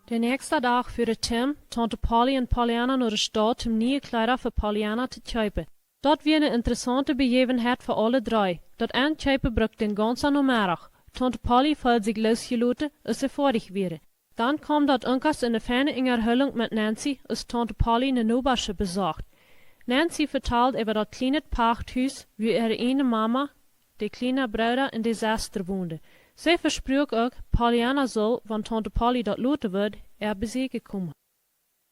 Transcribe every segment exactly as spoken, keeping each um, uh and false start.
De näakjsta Dach fuaren Tim, Taunte Polly un Pollyanna no de Staut, om niee Kjleeda fa Pollyanna to kjeepen. Daut wia eene interessaunte Bejäwenheit fa aule dree. Daut Enkjeepen brukt dän gaunzen Nomeddach. Taunte Polly feeld sikj loosjeloten, aus see foadich wieren. Dan kjeem daut Unkas en eene feine Unjahoolunk met Nancy, aus Taunte Polly eene Nobasche besocht. Nancy vetald äwa daut kjliene Pachthus, wua äare eene Mama, de kjliena Brooda un de Sesta wonden. See vespruak uk, Pollyanna sull, wan Taunte Polly daut loten wudd, äa besieekjen komen.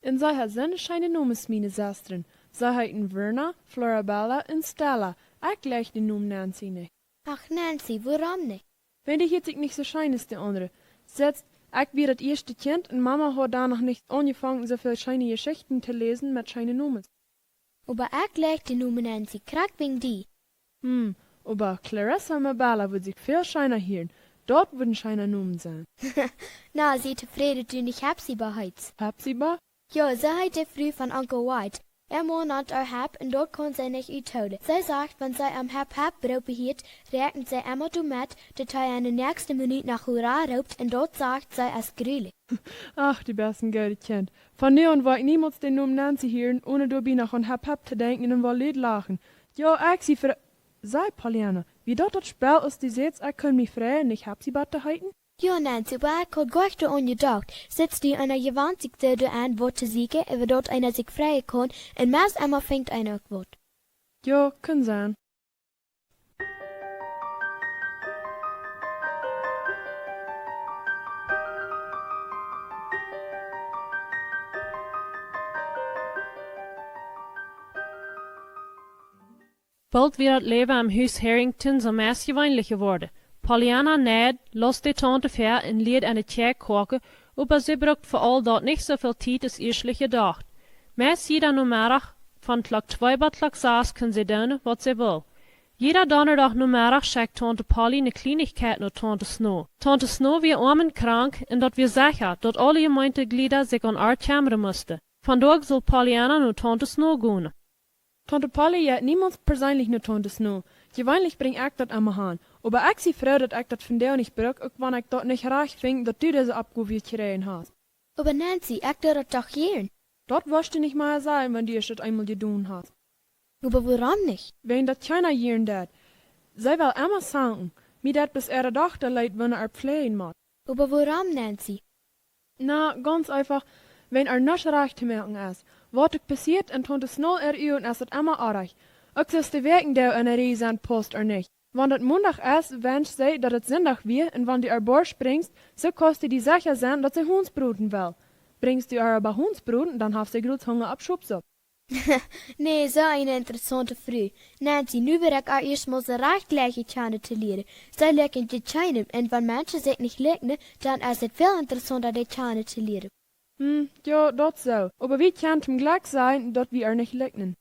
Un see haud soone scheene Nomes, miene Sestren. See heeten Verna, Florabella un Stella. Ekj jlikj dän Nomen Nancy nich. Ach, Nancy, wuarom nich? Wiels dee hieet sikj nich soo scheen aus de aundre. Sitst, ekj wia daut ieeschte Kjint un Mama haud dan noch nich aunjefongen, soo väl scheene Jeschichten to läsen met scheene Nomes. Oba ekj jlikj dän Nomen Nancy, krakjt wäajen die. Hm, oba Clarissa Mabella wudd sikj väl scheena hieren. Daut wudd een scheena Nomen sennen. Na, sie tofräd, daut du nich Hepzibah heetst. Hepzibah? Jo, soo heet de Fru von Onkel White. Äa Maun nant äa Hep un daut kaun see nich uthoolen. See sajcht, wan see am Hep Hep roopen hieet, räakjent see emma doamet, daut hee en de näakjste Minut noch Hurra roopt, un daut sajcht see es grulich. Ach, du best een goodet Kjint. Von nu aun woa ekj niemols dän Nomen Nancy hieren, onen doabie noch aun Hep Hep to denkjen un woa lud lachen. Jo, ekj sie fr-, saj, Pollyanna, wia daut daut Spell, aus du sätst, ekj kunn mie freien, nich Hepzibah to heeten? Jo, Nancy, oba ekj haud goanich doaraun jedocht. Sitst du, eena jewant sikj soo doaraun, waut to sieekjen, äwa daut eena sikj freien kaun, un meist emma finjt eena uk waut. Jo, kaun sennen. Boolt wia daut Läwen aum Hus Harrington soo meist jeweenlicha jeworden. Pollyanna neid, laus de Taunte väa un lieed aun de Kjoakj koaken, oba see brukt fa aul daut nich soo väl Tiet aus ieeschtlich jedocht. Meist jieda Nomeddach von Klock twee bat Klock sas kunn see doonen, waut see wull. Jieda Donnadach Nomeddach schekjt Taunte Polly ne Kjlienichkjeit no Taunte Snow. Taunte Snow wia oam un krank, un daut wia secha, daut aule Jemeentejlieda sikj om äa kjemren musten. Vondoag sull Pollyanna no Taunte Snow gonen. Taunte Polly jeit niemols perseenlich no Taunte Snow. Jeweenlich brinj ekj daut emma han. Oba ekj sie froo, daut ekj daut vondoag nich bruk, uk wan ekj daut nich rajcht finj, daut du dise Oppgow jekjräajen hast. Oba Nancy, ekj doo daut doch jieren. Daut woascht du nich mea sajen, wan du daut eemol jedonen hast. Oba wuarom nich? Wäajen daut kjeena jieren deit. See well emma sanken. Mie deit bloos äare Dochta leet, wan see fleajen mott. Oba wuarom, Nancy? Na, gaunz eefach, wäajen doa nuscht rajcht to moaken es. Waut uk passieet, en Taunte Snow äare Uagen es daut emma oajch. Uk soo aus de Wäakjen doa enne Rieej sent, pausst äa nich. Wan daut Mondach es, wenscht see, daut et Sindach wia, un wan du äa Borscht brinjst, soo kaust du die secha sennen, daut see Haunsbroden well. Brinjst du äa oba Haunsbroden, dan haft see grooten Hunga opp Schopsupp. Nä, soo eene interessaunte Fru. Nancy, nu wudd ekj ieescht mol soo rajcht jleichen kjanen to lieren. See likjent je kjeenem, un wan Menschen sikj nich likjnen, dan es et väl interessaunta, dee kjanen to lieren. Hm, jo, daut soo. Oba wie kjennen tom Jlekj sajen, daut wie äa nich likjnen.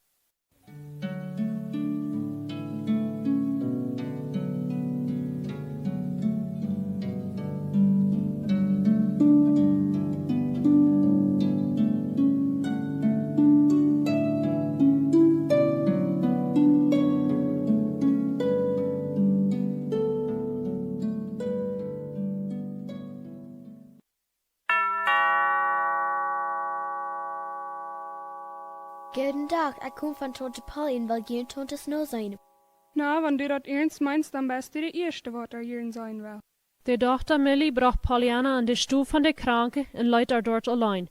Gooden Dach, ekj kom von Taunte Polly un well jieren Taunte Snow seenen. Na, wan du daut iernst meenst, dan best du de ieeschte, waut äa jieren seenen well. De Dochta Milly brocht Pollyanna en de Stow von de Kranke un leet äa doa auleen.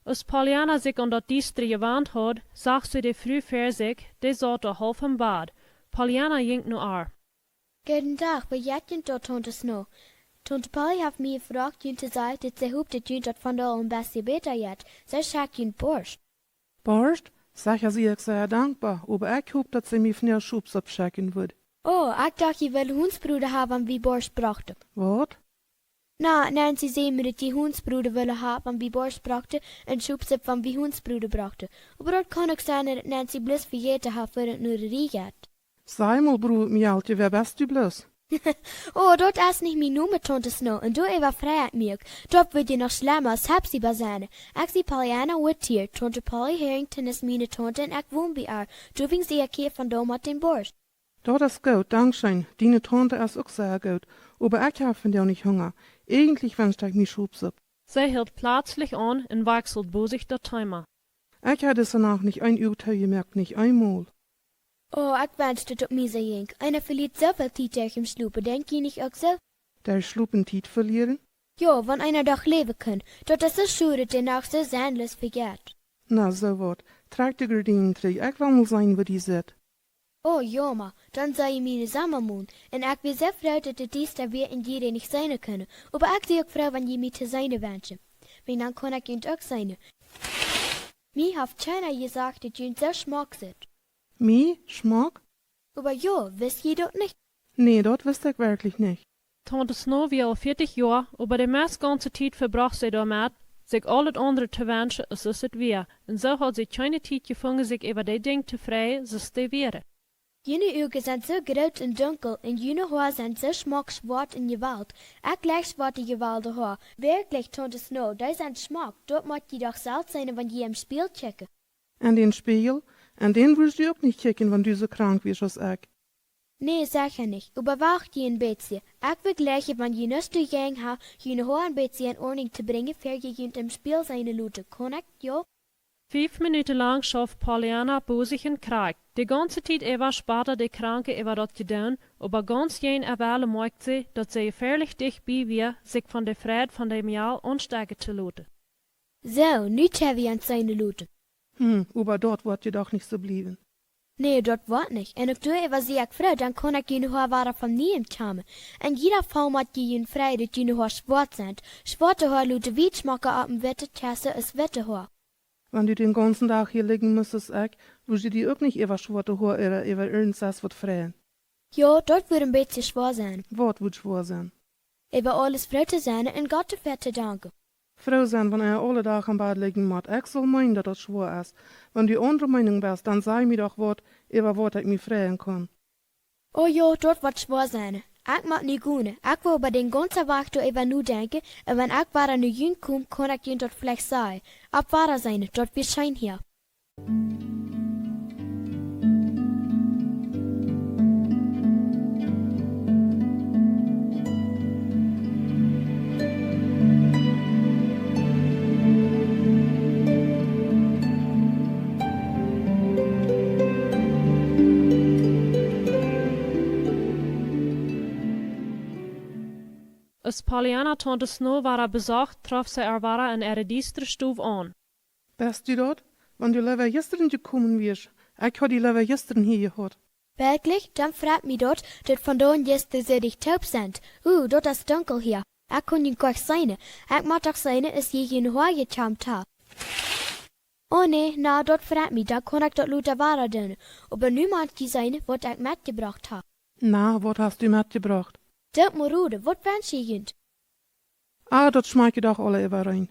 Aus Pollyanna sikj aun daut Diestre jewant haud, sach see de Fru väa sikj, dee saut doa haulf em Bad. Pollyanna jinkj no äa. Gooden Dach, woo jeit junt daut, Taunte Snow? Taunte Polly haft mie jefroacht, junt to sajen, daut see hopt, daut junt daut vondoag een bät bäta jeit. See schekjt junt Borscht. Borscht? Secha sie ekj sea dankboa, oba ekj hoop, daut see mie vondoag Schopsupp schekjen wudd. Oh, ekj docht, jie wullen Haunsbroden haben, wan wie Borscht brochten. Waut? Na, Nancy säd mie, daut jie Haunsbroden wullen haben, wan wie Borscht brochten, un Schopsupp, wan wie Haunsbroden brochten. Oba daut kaun uk sennen, daut Nancy bloos vejäten haft, woo daut no de Rieej jeit. Saj mol, Brut, mien Jeltje, wäa best du bloos? Oh, daut es nich mien Nomen, Taunte Snow, un doaräwa frei ekj mie uk. Daut woat je noch schlemma aus Hepzibah sennen. Ekj sie Pollyanna Whittier, Taunte Polly Harrington es miene Taunte un ekj won bie äa. Doawäajen sie ekj hia vondoag met dän Borscht. Daut es goot, dankscheen. Diene Taunte es uk sea goot, oba ekj hab vondoag nich Hunga. Eejentlich wenscht ekj mie Schopsupp. See hilt plazlich aun un wakjselt bosich daut Teema. Ekj hab dise Nacht nich een Uag toojemoakt, nich eemol. Oh, ekj wensch daut uk mie soo jinkj. Eena veliet soo väl Tiet derch em Schlopen, denkj jie nich uk soo? Derch Schlopen Tiet velieren? Jo, wan eena doch läwen kunn. Daut es soo schod, daut de Nacht soo sennloos vejeit. Na, soo waut. Trakj de Gardienen trigj, ekj well mol seenen, woo dee sitt. Oh, jo, ma dan sach jie miene Sommamoon. Un ekj wia soo froo, daut et diesta wia un jie dee nich seenen kunnen. Oba ekj sie uk froo, wan jie mie to seenen wenschen. Wiels dan kaun ekj junt uk seenen. Mie haft kjeena jesajcht, daut junt soo schmock sitt. Mie? Schmock? Oba jo, wist jie daut nich? Nä, daut wist ekj werkjlich nich. Taunte Snow wia aul vieetich Joa, oba de meist gaunze Tiet vebrocht see doamet, sikj aulet aundre to wenschen, aus et wia, un soo haud see kjeene Tiet jefungen, sikj äwa dee Dinja to freien, soo aus dee wieren. June Uagen sent soo groot un dunkel, un june Hoa sent soo schmock schwoat un jewalt. Ekj leew schwoate jewalde Hoa. Werkjlich, Taunte Snow, dee sent schmock, daut mott jie doch selfst seenen, wan jie em Spieejel kjikjen. En dän Spieejel? En dän wurscht du uk nich kjikjen, wan du soo krank wiescht aus ekj. Nä, secha nich, oba wacht jie een bät. Ekj well jlikj, wan jie nuscht to doon han, june Hoa een bät en Ordnunk to brinjen, ea jie junt em Spieejel seenen loten, kaun ekj, jo? Fief Minuten lang schauft Pollyanna bosich un krakjt. De gaunze Tiet äwa spottad de Kranke äwa daut Jedoon, oba gaunz jäajen äa Wellen moakjt see, daut see jefäalich dicht bie wia, sikj von de Freid von dee Mejal aunstekjen to loten. Soo, nu kjenn wie ons seenen loten. Hm, oba daut woat je doch nich soo bliewen. Nä, daut woat nich. Un uk doaräwa sie ekj froo, dan kaun ekj june Hoa wada von nieem kjammen. En jieda Faul mott jie junt freien, daut june Hoa schwoat sent. Schwoate Hoa loten wiet schmocka opp een wittet Kjessen aus witte Hoa. Wan du dän gaunzen Dach hia lijen must aus ekj, wurscht du die uk nich äwa schwoate Hoa ooda äwa irjent waut freien. Jo, daut wudd een bät schwoa sennen. Waut wudd schwoa sennen? Äwa aules froo to sennen un Gott doafäa to danken. Froo sennen, wan eena aule Dach aum Bad lijen mott. Ekj saul meenen, daut daut schwoa es. Wan du aundre Meenunk best, dan saj mie doch waut, äwa waut ekj mie freien kaun. Oh jo, daut woat schwoa sennen. Ekj mott nu gonen. Ekj well bie dän gaunzen Wajch doaräwa nodenkjen, un wan ekj wada no junt kom, kaun ekj junt daut veleicht sajen. Opp Wadaseenen, daut wia scheen hia. Aus Pollyanna Taunte Snow wada besocht, trof see ar wada en äare diestre Stow aun. Best du daut? Wan du leewa jistren jekomen wiescht. Ekj haud die leewa jistren hia jehaut. Werkjlich? Dan freit mie daut, daut vondoag un jistren soo dicht toop sent. Uh, daut es dunkel hia. Ekj kaun junt goanich seenen. Ekj mott doch seenen, aus jie june Hoa jekjamt han. Oh nä, na, daut freit mie, dan kaun ekj daut lota wada doonen. Oba nu mott jie seenen, waut ekj metjebrocht ha. Na, waut hast du metjebrocht? Doot mol roden, waut wensch jie junt? Ah, daut schmakjt doch aula äwareen.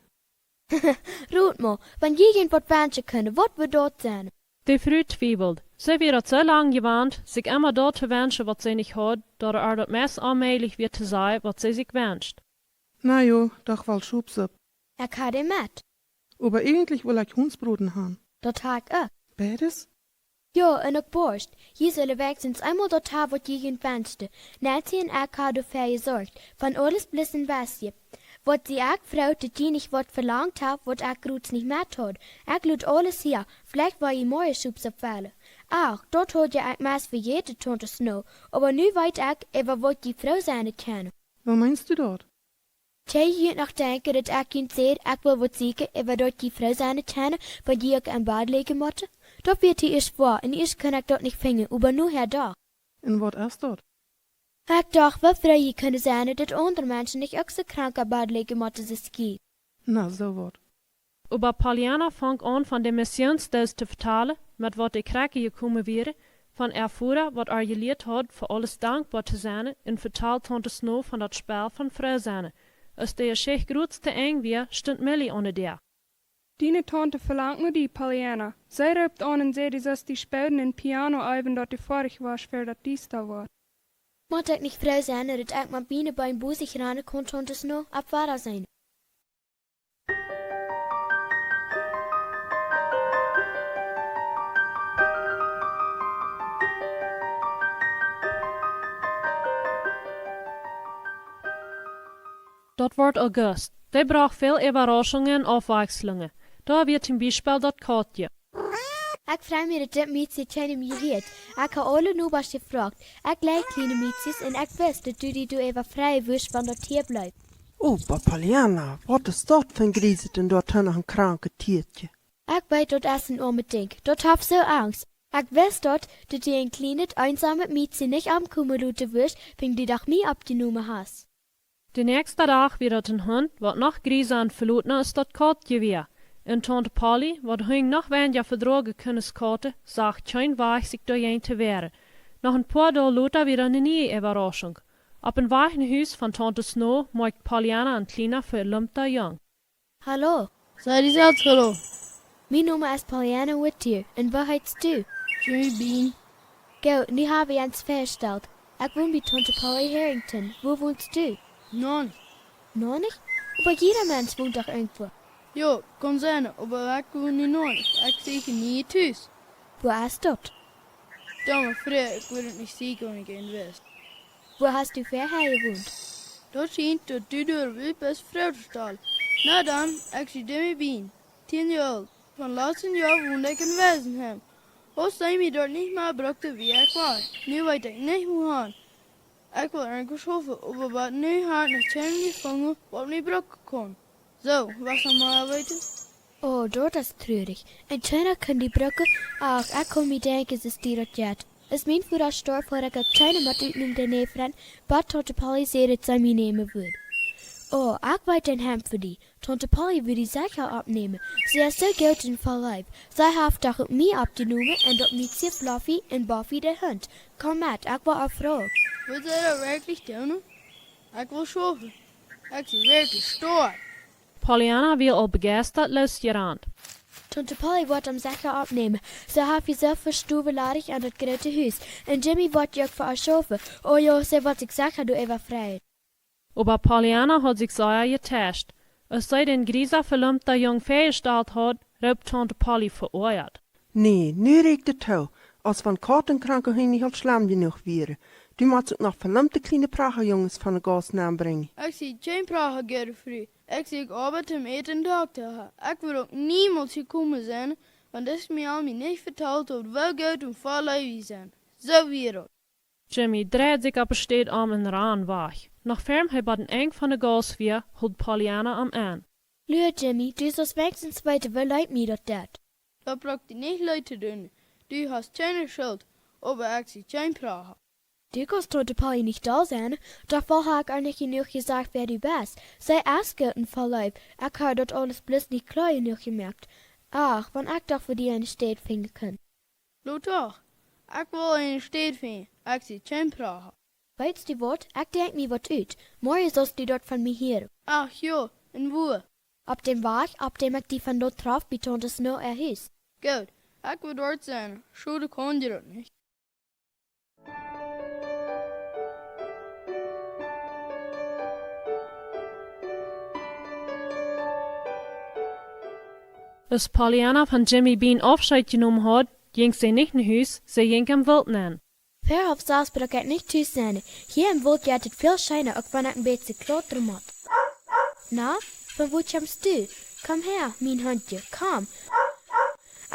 Rot mol, wan jie junt waut wenschen kunnen, waut wudd daut sennen? De Fru twiewelt. See wia daut soo lang jewant, sikj emma daut to wenschen, waut see nich haud, daut ar daut meist onmäajlich wia to sajen, waut see sikj wenscht. Na jo, doch woll Schopsupp. Ekj ha dee met. Oba eejentlich well ekj Hundsbroden han. Daut ha ekj uk. Beides? Jo, un uk Borscht. Jie sullen weens eemol daut han, waut jie junt wenschen. Nancy un ekj ha doafäa jesorcht. Von aules bloos een bät. Waut sie ekj froo, daut jie nich waut velangt han, waut ekj groots nich met haud. Ekj lot aules hia. Veleicht woa jie morjen Schopsupp wellen. Ach, daut haud ekj meist vejäten, Taunte Snow. Oba nu weet ekj, äwa waut jie froo sennen kjennen. Woo meenst du daut? Kjenn jie noch denkjen, daut ekj junt säd, ekj well waut sieekjen, äwa daut jie froo sennen kjennen, wan jie uk em Bad lijen motten? Daut wia ieescht schwoa, un ieescht kunn ekj daut nich finjen, oba nu ha ekj daut. Un waut es daut? Ekj docht, woo froo jie kunnen sennen, daut aundre Menschen nich uk soo krank em Bad lijen motten aus jie. Na, soo waut. Oba Pollyanna funk aun von de Missionsdoos to vetalen, met waut de Kjrakjen jekomen wieren, von äa Voda, waut ar jelieet haud, fa aules dankboa to sennen, un vetald Taunte Snow von daut Spell von froo sennen. Aus de Jeschicht groots to Enj wia, stunt Milly aun de Däa. Diene Taunte velangt no die, Pollyanna. See roopt aun un sajcht, du sust die spooden un Piano eewen, daut du foadich woascht, ea daut diesta woat. Mott ekj nich froo sennen, daut ekj met miene Been bosich rannen kaun, Taunte Snow? Opp Wadaseenen. Daut wort August. Dee brocht väl Äwarauschungen un Aufwakjslungen. Doa wia toom Biespel daut Kautje. Ekj frei mie, daut dit Miezje kjeenem jehieet. Ekj hab aule Nobasch jefroacht. Ekj leew kjliene Miezjes un ekj wist, daut du die doaräwa freien wurscht, wan daut hia bleef. Oba Pollyanna, waut es daut fa een Grieset un doatoo noch een kranket Tiertje? Ekj weet, daut es een oamet Dinkj. Daut haft soo Angst. Ekj wist daut, daut du een kjlienet, eensomet Miezje nich omkomen loten wurscht, wan du doch mie oppjenomen hast. De näakjste Dach wia daut een Hunt, waut noch griesa un velotna aus daut Kautje wia. Un Taunte Polly, waut Hunj noch weinja vedroagen kunn aus Kaute, sach kjeen Wajch, sikj doajäajen to wäaren. Noch een poa Doag lota wia doa eene niee Äwarauschung. Opp een Wajch no Hus von Taunte Snow moakjt Pollyanna een kjliena, velumpta Jung. Hallo. Saj die selfst hallo. Mien Nomen es Pollyanna Whittier. Un woo heetst du? Jimmy Bean. Goot, nu hab ekj eent fastjestalt. Ekj won bie Taunte Polly Harrington. Wua wonst du? Noch nich. Noch nich? Oba jieda Mensch wont doch irjentwua. Jo, kaun sennen, oba ekj won nu noch nich. Ekj sieekj een nieet Hus. Wua es daut? Doa mie frie, ekj wudd daut nich sieekjen, wan ekj eent wist. Wua hast du verhäa jewont? Daut schient, daut du doa wult best froagen. Na dan, ekj sie Jimmy Bean, tieen Joa oolt. Von latst Joa won ekj em Waisenheim. Aus see mie doa nich mea bruckten, wia ekj wajch. Nu weet ekj nich, wua han. Ekj well irjentwua schaufen, oba bat nu hab ekj noch kjeenem jefungen, waut mie brucken kaun. Soo, waut saul ekj weeten? Oh, daut es truarich. Un kjeena kaun die brucken? Ach, ekj kaun mie denkjen, aus die daut jeit. Aus mien Voda storf, haud ekj uk kjeenen met utnämen doa näajen, bat Taunte Polly säd, daut see mie nämen wudd. Oh, ekj weet een Heim fa die. Taunte Polly wudd die secha oppnämen. See es soo goot un voll Leew. See haft doch uk mie oppjenomen un daut Miezje Fluffy un Buffy de Hunt. Komm met, ekj well die froagen. Wudd see daut werkjlich doonen? Ekj well schaufen. Ekj sie werkjlich stoakj. Pollyanna wia aul bejeistat losjerant. Taunte Polly woat am secha oppnämen. See haft je soo väl Stowen ladich en daut groote Hus. Un Jimmy woat je uk fa ar schaufen. Oh jo, see woat sikj secha doaräwa freien. Oba Pollyanna haud sikj sea jeteischt. Aus see dän griesa velumpta Jung väajestalt haud, roopt Taunte Polly veoajat: Nä, nu rieekjt et too, aus wan Kaut un kranke Hunj nich aul schlemm jenuach wieren. Du motst uk noch velumpte kjliene Prachajunges von de Gauss nenbrinjen. Ekj sie kjeen Pracha, goode Fru. Ekj sie uk Oabeit toom Äten un Dokta han. Ekj wudd uk niemols jekomen sennen, wan dise Kjierl mie nich vetalt haud, woo goot un voll Leew jie sent. Soo wia daut. Jimmy dreid sikj opp de Städ om un rand wajch. Noch ver hee bie daut Enj von de Gauss wia, hilt Pollyanna am aun. Lua, Jimmy, du sust weens weeten, woo leet mie daut deit. Daut brukt die nich leet to doonen. Du hast kjeene Schult, oba ekj sie kjeen Pracha. Du kaust Taunte Polly nich doll sennen, doaväa hab ekj nich jenuach jesajcht, wäa du best. See es goot un voll Leew. Ekj hab daut aules bloos nich kloa jenuach jemoakt. Ach, wan ekj doch fa die eene Städ finjen kunn. Lot doch, ekj well eene Städ finjen, ekj sie kjeen Pracha. Weetst du waut, ekj denkj mie waut ut. Morjen sust du daut von mie hieren. Ach jo, un wua? Opp däm Wajch, opp däm ekj die vondoag trof bie Taunte Snow äa Hus. Goot, ekj woa doa sennen. Schod kaun die daut nich. Aus Pollyanna von Jimmy Bean Aufscheet jenomen haud, jinkj see nich no Hus, see jinkj em Woolt nenn. Ver haulf sas bruck ekj nich tus sennen. Hia em Woolt jeit et väl scheena, uk wan ekj een bät kjlotren mott. Na, von wua kjemst du? Komm häa, mien Huntje, komm.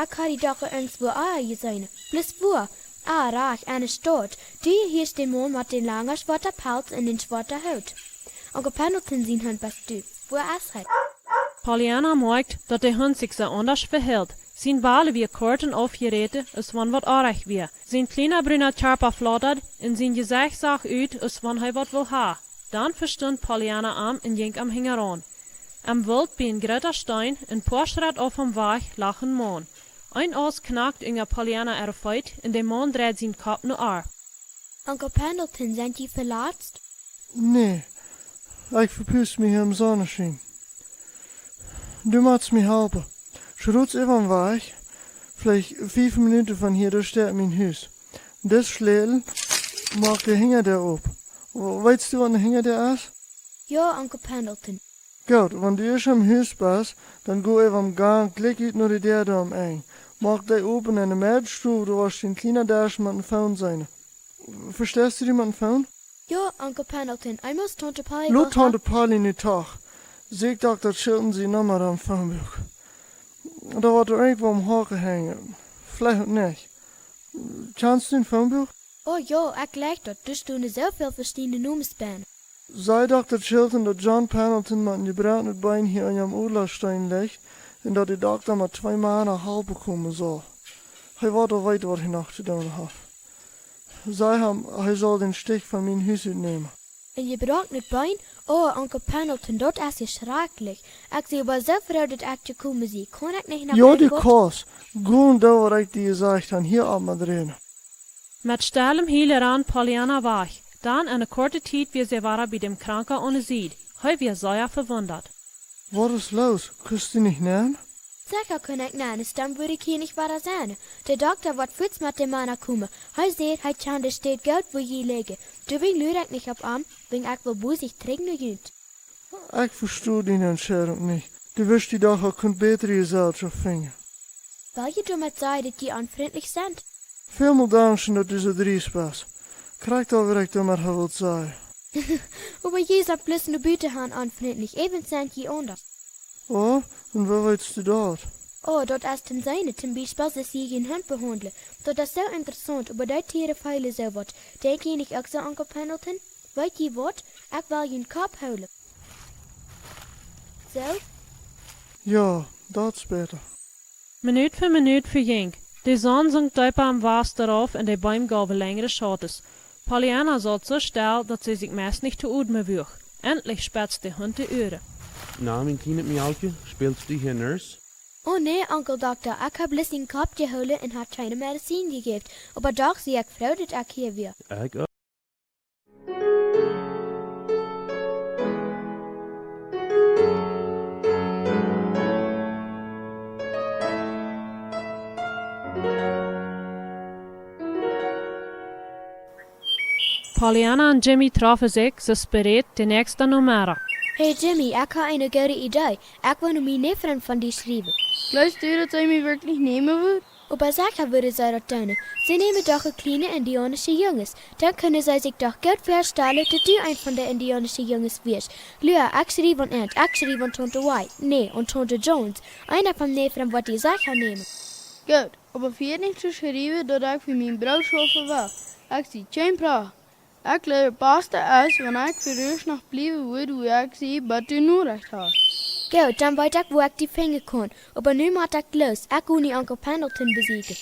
Ekj hab die doch irjentwua aul jeseenen. Bloos wua? Ah, rajcht, enne Staut. Du hieescht dän Maun met dän langen schwoaten Pelz un dän schwoaten Hoot. Onkel Pendleton sien Hunt best du. Wua es hee? Pollyanna moakjt, daut de Hunt sikj soo aundasch vehilt. Sien Bellen wieren kort un aufjeräten, aus wan waut oajch wia. Sien kjliena bruna Kjarpa flautad un sien Jesecht sach ut, aus wan hee waut wull han. Dan vestunt Pollyanna am un jinkj am hinjaraun. Em Woolt bie een grooten Steen, een poa Schrett auf vom Wajch, lach een Maun. Een Aust knakjt unja Pollyanna äare Feet un de Maun dreid sien Kopp no ar. Onkel Pendleton, sent jie veletzt? Nä, ekj vepust mie hia em Sonneschien. Du motst mie halpen. Schrots äwa dän Wajch, veleicht fief Minuten von hia, doa steit mien Hus. Dis Schlätel moakt de Hinjadäa op. Weetst du, waut ne Hinjadäa es? Jo, Onkel Pendleton. Goot, wan du ieescht em Hus best, dan go äwa dän Gank jlikj ut no de Däa doa aum Enj. Moak dee op un enne Meddel, doa woascht du een kjlienen Desch met een Phone seenen. Vesteist du die met een Phone? Jo, Onkel Pendleton, eemol Taunte Polly... Lot Taunte Polly nu doch. Sieekj Dokta Chilton sien Numma em Phonebook. Daut woat irjentwua aum Haken henjen. Veleicht uk nich. Kjanst du een Phonebook? Oh jo, ekj jleich daut. Doa stonen soo väl veschiedne Nomes bie. Saj Dokta Chilton, daut John Pendleton met een jebroaknet Been hia aun dän Odlastein licht un daut de Dokta met twee Mana halpen komen saul. Hee woat aul weeten, waut hee noch to doonen haft. Saj am, hee saul dän Stich von mien Hus utnämen. Een jebroaknet Been? Oh, Onkel Pendleton, daut es je schrakjlich. Ekj sie oba soo froo, daut ekj jekomen sie. Kaun ekj nich noch Jo, een du Wuat kaust. Go un doo, waut ekj die jesajcht hab, hia opp met räden. Met stellen Hiel rand Pollyanna wajch. Dan en eene korte Tiet wia see wada bie däm Kranken aun de Sied. Hee wia sea vewundat. Waut es loos? Kaust du nich nenn? Secha kaun ekj nenn, dan wudd ekj hia nich wada sennen. De Dokta woat fuaz met de Mana komen. Hee sajcht, hee kjant de Städ goot, wua jie lijen. Doawäajen lua ekj nich opp am, wiels ekj well bosich trigj no junt. Ekj vesto diene Entscheidunk nich. Du wurscht die doch uk eene bätre Jeselschoft finjen. Well jie doamet sajen, daut jie onfrintlich sent? Välmol dankscheen, daut du soo driest best. Krakjt daut wull ekj doamet hab wult sajen. Oba jie sent bloos no buten han onfrintlich, äwent sent jie aundasch. Oh, un woo weetst du daut? Oh, daut es toom seenen, toom Biespel, soo aus jie een Hunt behaundlen. Daut es soo interessaunt, oba dee Tieren feelen soo waut. Denkj jie nich uk soo, Onkel Pendleton? Weet jie waut? Ekj well jun Kopp hoolen. Soo? Jo, daut es bäta. Minut fa Minut vejinkj. De Sonn sunk deepa aum Wasten rauf un de Beem jeewen lenjre Schautes. Pollyanna saut soo stell, daut see sikj meist nich to odmen wuag. Endlich spetzt de Hunt de Uaren. Na, mien kjlienet Mejal, spälst du hia Nurse? Oh nä, Onkel Dokta, ekj hab bloos een Kopp jehoolen un hab kjeene Medizin jejäft, oba doch sie ekj froo, daut ekj hia wia. Ekj uk. Pollyanna un Jimmy troffen sikj, soo aus berät, dän näakjsten Nomedach. Hey Jimmy, ekj hab eene goode Idee. Ekj well no miene Frind von die schriewen. Jleefst du, daut see mie werkjlich nämen wudd? Oba secha wudden see daut doonen. See nämen doch kjliene indianische Junges. Dan kjennen see sikj doch goot väastalen, daut du eena von de indianische Junges best. Lua, ekj schriew aun an, ekj schriew aun Taunte White, nä, aun Taunte Jones. Eena von de Frind woat die secha nämen. Goot, oba vejät nich to schriewen, daut ekj fa mienen Brooda schaufen well. Ekj sie kjeen Pracht. Ekj jleew, daut baste es, wan ekj fa ieescht noch bliewen wudd, wua ekj sie, bat du Norecht hast. Goot, dan weet ekj, wua ekj die finjen kaun. Oba nu mott ekj loos, ekj go nu Onkel Pendleton besieekjen.